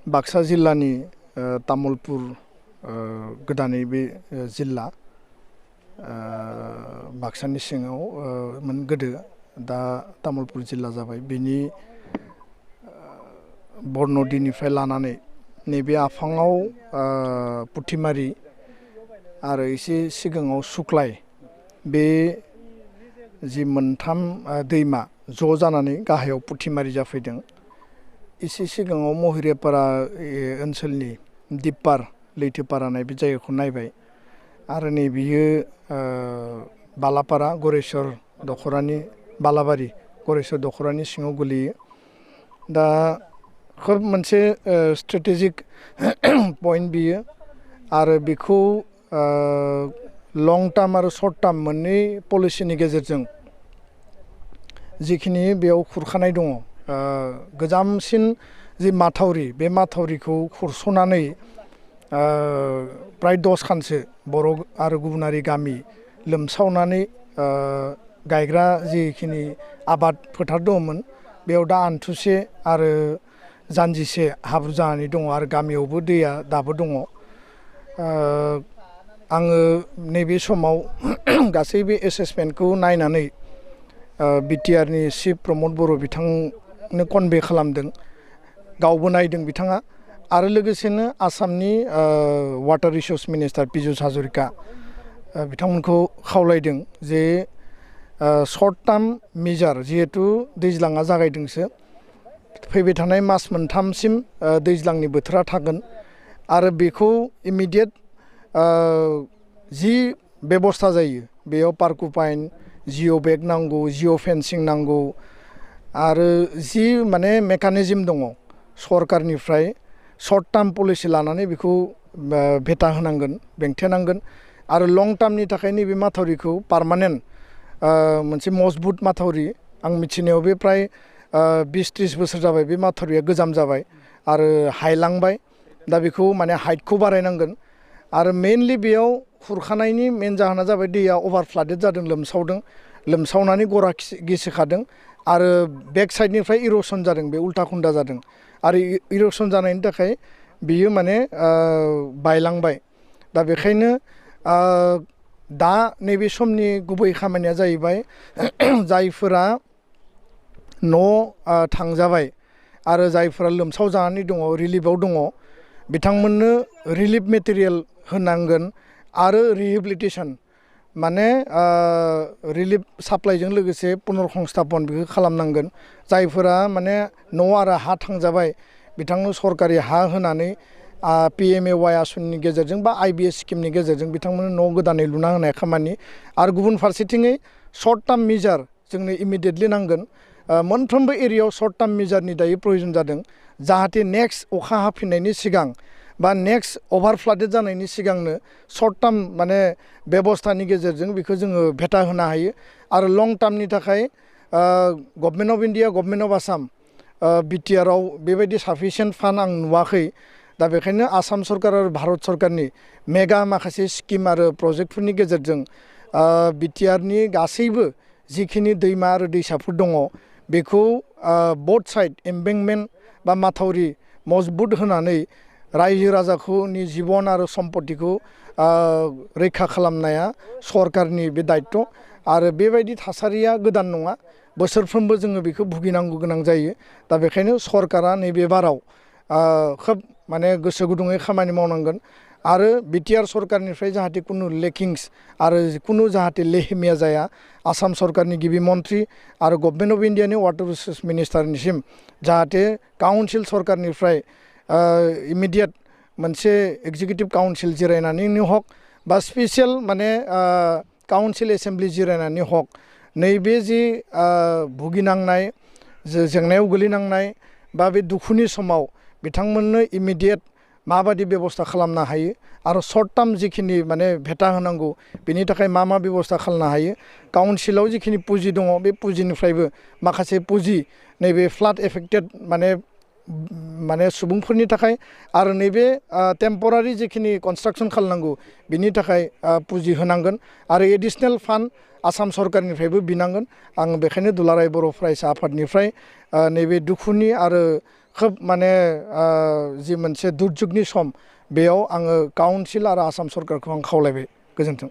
बाक्सा जिल्लानि तामुलपुर गोदानै बे जिल्ला बाक्सानि सिङाव मोन गोदो दा तामुलपुर जिल्ला जाबाय। बेनि बरन'दिनिफ्राय लानानै नैबे आफाङाव पुथिमारि आरो एसे सिगाङाव सुख्लाय बे जि मोनथाम दैमा ज' जानानै गाहायाव पुथिमारि जाफैदों। एसे सिगाङाव महिरियापारा ओनसोलनि दिपपार लैथोपारा नाय बे जायगाखौ नायबाय आरो नै बियो बालापारा गरेस्वर दखरानि बालाबारि गरेस्वर दखरानि सिङाव गोलैयो। दा खोब मोनसे स्ट्रेटेजिक पइन्ट बियो आरो बेखौ लं टार्म आरो शर्ट टार्म मोननै पलिसिनि गेजेरजों जिखिनि बेयाव खुरखानाय दङ गोजामसिन जि माथावरि बे माथावरिखौ खुरस'नानै प्राय 10 खानसो बर' आरो गुबुनारि गामि लोमसावनानै गायग्रा जिखिनि आबाद फोथार दङमोन बेयाव दा आन्थुसे आरो जानजिसे हाब्रु जानानै दङ आरो गामियावबो दैया दाबो दङ। आङो नैबे समाव गासैबो एसेसमेन्टखौ नायनानै बिटिआरनि चिफ प्रमद बर' बिथांनो कनभे खालामदों, गावबो नायदों बिथाङा आरो लोगोसेनो आसामनि water resource minister Piyush Hazarika बिथांमोनखौ खावलायदों जे शर्ट टार्म मेजार जिहेतु दैज्लाङा जागायदोंसो फैबाय थानाय मास मोनथामसिम दैज्लांनि बोथोरा थागोन आरो बेखौ इमिडियेट जि बेबस्था जायो बेयाव पार्कुपाइन जिअ' बेग नांगौ, जिअ' फेन्सिं नांगौ आरो जि माने मेकानिजम दङ सरकारनिफ्राय शर्ट टार्म पलिसि लानानै बेखौ भेटा होनांगोन, बेंथेनांगोन आरो लं टार्मनि थाखाय नैबे माथावरिखौ पार्मानेन्ट मोनसे मजबुत माथावरि आं मिथिनायाव बे प्राय 20-30 बोसोर जाबाय बे माथावरिया गोजाम जाबाय आरो हायलांबाय। दा बेखौ माने हाइटखौ बारायनांगोन आरो मेनलि बेयाव खुरखानायनि मेन जाहोना जाबाय दैया अभार फ्लाडेड जादों, लोमसावनानै गरा गिसिखादों आरो बेक साइडनिफ्राय इर'सन जादों, बे उल्टा खुन्दा जादों आरो इर'सन जानायनि थाखाय बियो माने बायलांबाय। दा बेखायनो दा नैबे समनि गुबै खामानिया जाहैबाय जायफोरा न' थांजाबाय आरो जायफोरा लोमसाव जानानै दङ, रिलिफआव दङ, बिथांमोननो रिलिफ मेटेरियेल होनांगोन आरो रिहेबिलिटेसन माने रिलिफ साप्लाइजों लोगोसे पुनर्संस्थापन बेखौ खालामनांगोन। जायफोरा माने न' आरो हा थांजाबाय बिथांनो सरकारि हा होनानै PMAY आसनिनि गेजेरजों बा IBS स्किमनि गेजेरजों बिथांमोननो न' गोदानै लुना होनाय खामानि आरो गुबुन फारसेथिङै शर्ट टार्म मेजार जोंनो इमिडियेटलि नांगोन। मोनफ्रोमबो एरियायाव शर्ट टार्म मेजारनि दायो प्रयोजन जादों जाहाथे नेक्स्ट अखा हाफिननायनि सिगां बा नेक्स्ट अभार फ्लाडेड जानायनि सिगांनो शर्ट टार्म माने बेबस्थानि गेजेरजों बेखौ जोङो भेटा होनो हायो आरो लं टार्मनि थाखाय government of India, government of Assam बिटिआरआव बेबायदि साफिसियेन्ट फान्ड आं नुवाखै। दा बेखायनो आसाम सरकार आरो भारत सरकारनि मेगा माखासे स्किम आरो प्रजेक्टफोरनि गेजेरजों बिटिआरनि गासैबो जिखिनि दैमा आरो दैसाफोर दङ बेखौ बोथ साइड एम्बेंकमेन्ट बा माथावरि मजबुत होनानै रायजो राजाखौनि जिबन आरो सम्पतिखौ रैखा खालामनाया सरकारनि बे दायित्व आरो बेबायदि थासारिया गोदान नङा, बोसोरफ्रोमबो जोङो बेखौ भुगिनांगौ गोनां जायो। दा बेखायनो सरकारा नैबे बाराव खोब माने गोसो गुदुङै खामानि मावनांगोन आरो बिटिआर सरकारनिफ्राय जाहाथे कुनु लेकिंस आरो कुनु जाहाथे लेहेमिया जाया आसाम सरकारनि गिबि मन्त्रि आरो गभर्नमेन्ट अफ इन्डियानि वाटार रिसोर्स मिनिस्टारनिसिम जाहाथे काउन्सिल सरकारनिफ्राय इमिडियेट मोनसे एग्जिकिउटिभ काउन्सिल जिरायनानैनो हक बा स्पेसियेल माने काउन्सिल एसेम्ब्लि जिरायनानै हक नैबे जि भुगिनांनाय जेंनायाव गोलैनांनाय बा बे दुखुनि समाव बिथांमोननो इमिडियेट माबायदि बेबस्था खालामनो हायो आरो शर्ट टार्म जिखिनि माने भेटा होनांगौ बेनि थाखाय मा बेबस्था खालामनो हायो। काउन्सिलाव जिखिनि पुँजि दङ बे पुँजिनिफ्रायबो माखासे पुँजि नैबे फ्लाड एफेक्टेड माने सुबुंफोरनि थाखाय आरो नैबे टेम्परारि जिखिनि कनस्ट्राक्सन खालामनांगौ बिनि थाखाय पुँजि होनांगोन आरो एडिशनेल फान्ड आसाम सरकारनिफ्रायबो बिनांगोन। आं बेखायनो दुलाराय बर' फरायसा आफादनिफ्राय नैबे दुखुनि आरो खोब माने जि मोनसे दुर्जुगनि सम बेयाव आङो काउन्सिल आरो आसाम सरकारखौ आं खावलायबाय गोजोन्थों।